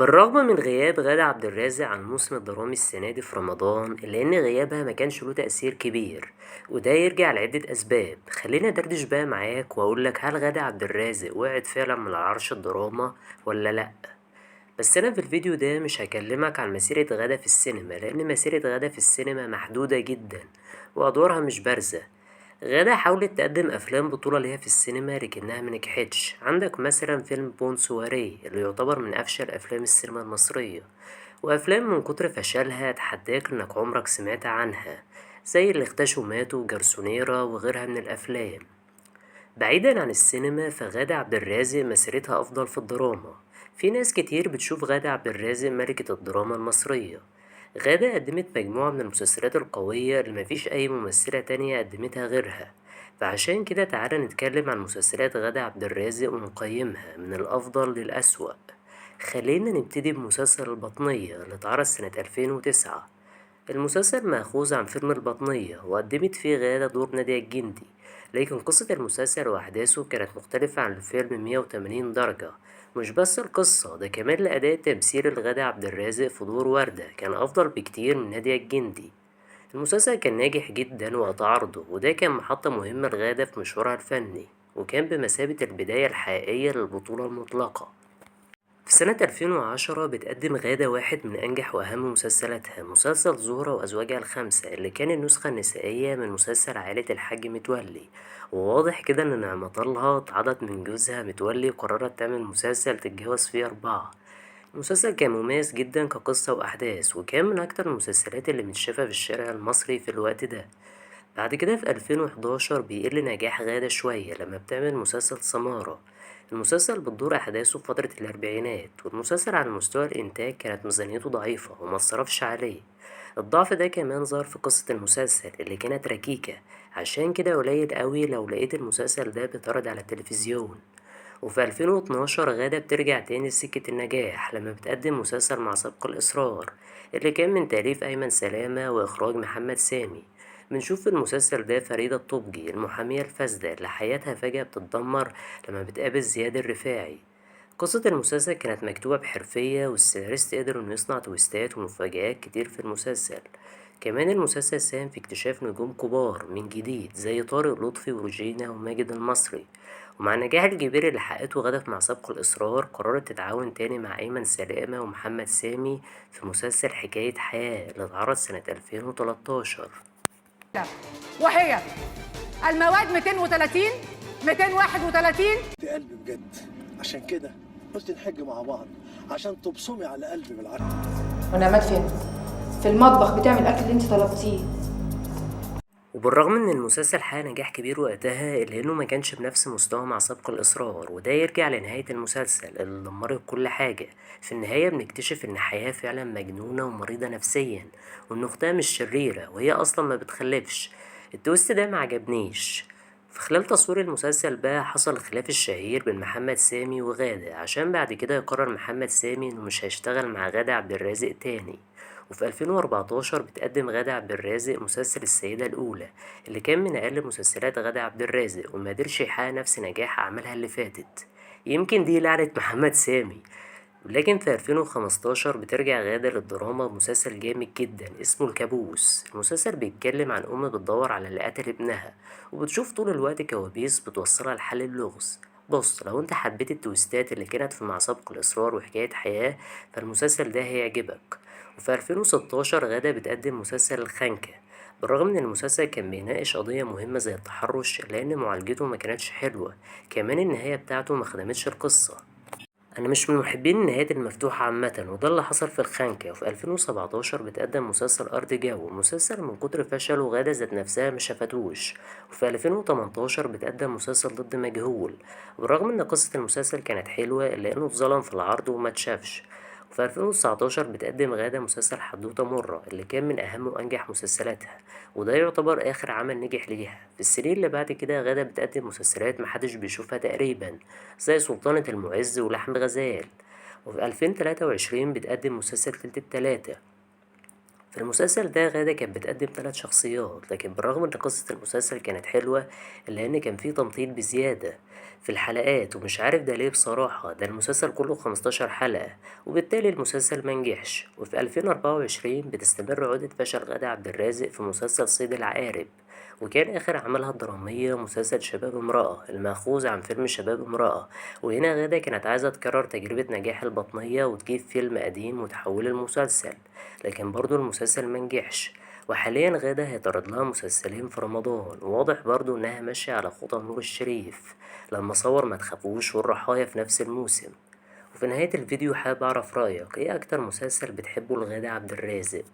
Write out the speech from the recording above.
بالرغم من غياب غادة عبد الرازق عن الموسم الدرامي السنة دي في رمضان، إلا إن غيابها مكانش له تأثير كبير، وده يرجع لعدة أسباب. خلينا أدردش بقى معاك وأقولك هل غادة عبد الرازق وقعت فعلا من على عرش الدراما ولا لأ؟ بس أنا في الفيديو ده مش هكلمك عن مسيرة غادة في السينما، لأن مسيرة غادة في السينما محدودة جدا وأدوارها مش بارزة. غادة حاولت تقدم أفلام بطولة ليها في السينما لكنها منجحتش. عندك مثلا فيلم بون سواري اللي يعتبر من أفشل أفلام السينما المصرية، وأفلام من كتر فشلها أتحداك إنك عمرك سمعت عنها زي اللي اختشوا ماتوا وجرسونيرة وغيرها من الأفلام. بعيدا عن السينما فغادة عبد الرازق مسيرتها أفضل في الدراما. في ناس كتير بتشوف غادة عبد الرازق ملكة الدراما المصرية. غادة قدمت مجموعة من المسلسلات القوية اللي مفيش أي ممثلة تانية قدمتها غيرها، فعشان كده تعالى نتكلم عن مسلسلات غادة عبد الرازق ونقيمها من الأفضل للأسوأ. خلينا نبتدي بمسلسل البطنية اللي اتعرض سنة 2009. المسلسل مأخوذ عن فيلم البطنية وقدمت فيه غادة دور نادية الجندي، لكن قصة المسلسل وأحداثه كانت مختلفة عن الفيلم 180 درجة. مش بس القصة، ده كمان الأداء التمثيلي لغادة عبد الرازق في دور وردة كان أفضل بكتير من نادية الجندي. المسلسل كان ناجح جدا وقت عرضه، وده كان محطة مهمة لغادة في مشوارها الفني، وكان بمثابة البداية الحقيقية للبطولة المطلقة. في سنة 2010 بتقدم غادة واحد من أنجح وأهم مسلسلاتها، مسلسل زهرة وأزواجها الخمسة اللي كان النسخة النسائية من مسلسل عائلة الحاج متولي. وواضح كده إن نعمة الله اتعضت من جوزها متولي وقررت تعمل مسلسل تتجوز فيه 4. المسلسل كان مميز جدا كقصة وأحداث، وكان من أكتر المسلسلات اللي متشافة في الشارع المصري في الوقت ده. بعد كده في 2011 بيقل نجاح غادة شوية لما بتعمل مسلسل سمارة. المسلسل بتدور أحداثه في فترة الأربعينات، والمسلسل على مستوى الإنتاج كانت ميزانيته ضعيفة ومتصرفش عليه. الضعف ده كمان ظهر في قصة المسلسل اللي كانت ركيكة، عشان كده قليل أوي لو لقيت المسلسل ده بيتعرض على التلفزيون. وفي 2012 غادة بترجع تاني لسكة النجاح لما بتقدم مسلسل مع سبق الإصرار اللي كان من تأليف أيمن سلامة وإخراج محمد سامي. بنشوف في المسلسل ده فريدة الطبجي المحامية الفاسدة اللي حياتها فجأة بتتدمر لما بتقابل زياد الرفاعي. قصة المسلسل كانت مكتوبة بحرفية، والسيناريست قدر إنه يصنع تويستات ومفاجآت كتير في المسلسل. كمان المسلسل ساهم في اكتشاف نجوم كبار من جديد زي طارق لطفي وروجينا وماجد المصري. ومع النجاح الكبير اللي حققته غادة مع سبق الإصرار قررت تتعاون تاني مع أيمن سلامة ومحمد سامي في مسلسل حكاية حياة اللي اتعرض سنة 2013. وهي المواد 230 231. دي قلبي بجد، عشان كده قلت نحج مع بعض عشان تبصمي على قلبي بالعافية. ونعمات فين؟ في المطبخ بتعمل الاكل اللي انت طلبتيه. وبالرغم ان المسلسل حقق نجاح كبير وقتها، الا انه ما كانش بنفس مستوى مع سبق الاصرار، وده يرجع لنهاية المسلسل اللي دمرت كل حاجة. في النهاية بنكتشف ان حياة فعلا مجنونة ومريضة نفسيا، وان اختها مش شريرة وهي اصلا ما بتخلفش. ال twist ده ما عجبنيش. في خلال تصوير المسلسل بقى حصل الخلاف الشهير بين محمد سامي وغادة، عشان بعد كده يقرر محمد سامي انه مش هيشتغل مع غادة عبد الرازق تاني. وفي 2014 بتقدم غادة عبد الرازق مسلسل السيدة الأولى اللي كان من أقل مسلسلات غادة عبد الرازق وما قدرش يحقق نفس نجاح أعمالها اللي فاتت. يمكن دي لعنة محمد سامي. لكن في 2015 بترجع غادة للدراما بمسلسل جامد جدا اسمه الكابوس. المسلسل بيتكلم عن أم بتدور على اللي قتل ابنها، وبتشوف طول الوقت كوابيس بتوصلها لحل اللغز. بص، لو انت حبيت التويستات اللي كانت في مع سبق الإصرار وحكاية حياة فالمسلسل ده هيعجبك. وفي 2016 غادة بتقدم مسلسل الخنكة. بالرغم ان المسلسل كان بيناقش قضية مهمة زي التحرش، لأن معالجته ما كانتش حلوة، كمان النهاية بتاعته ما خدمتش القصة. أنا مش من محبين النهايات المفتوحة عامة، وده اللي حصل في الخنكة. وفي 2017 بتقدم مسلسل أرض جو، مسلسل من كتر فشله غادة ذات نفسها ما شافتوش. وفي 2018 بتقدم مسلسل ضد مجهول، بالرغم إن قصة المسلسل كانت حلوة إلا إنه اتظلم في العرض وما اتشافش. وفي 2019 بتقدم غادة مسلسل حدوتة مرة اللي كان من أهم وأنجح مسلسلاتها، وده يعتبر آخر عمل نجح ليها. في السنين اللي بعد كده غادة بتقدم مسلسلات محدش بيشوفها تقريبا زي سلطانة المعز ولحم غزال. وفي 2023 بتقدم مسلسل تلت التلاتة. في المسلسل ده غادة كانت بتقدم 3 شخصيات، لكن بالرغم ان قصة المسلسل كانت حلوة إلا ان كان فيه تمطيط بزيادة في الحلقات، ومش عارف ده ليه بصراحة. ده المسلسل كله 15 حلقة وبالتالي المسلسل منجحش. وفي 2024 بتستمر عودة فشل غادة عبد الرازق في مسلسل صيد العقارب، وكان آخر عملها الدرامية مسلسل شباب امرأة المأخوذ عن فيلم شباب امرأة. وهنا غادة كانت عايزة تكرر تجربة نجاح البطنية وتجيب فيلم قديم وتحوله لمسلسل، لكن برضه المسلسل منجحش. وحاليا غادة هيتعرض لها مسلسلين في رمضان، وواضح برضه إنها ماشية على خطى نور الشريف لما صور ما تخافوش والرحايا في نفس الموسم. وفي نهاية الفيديو حابب أعرف رأيك، إيه أكتر مسلسل بتحبه لغادة عبد الرازق؟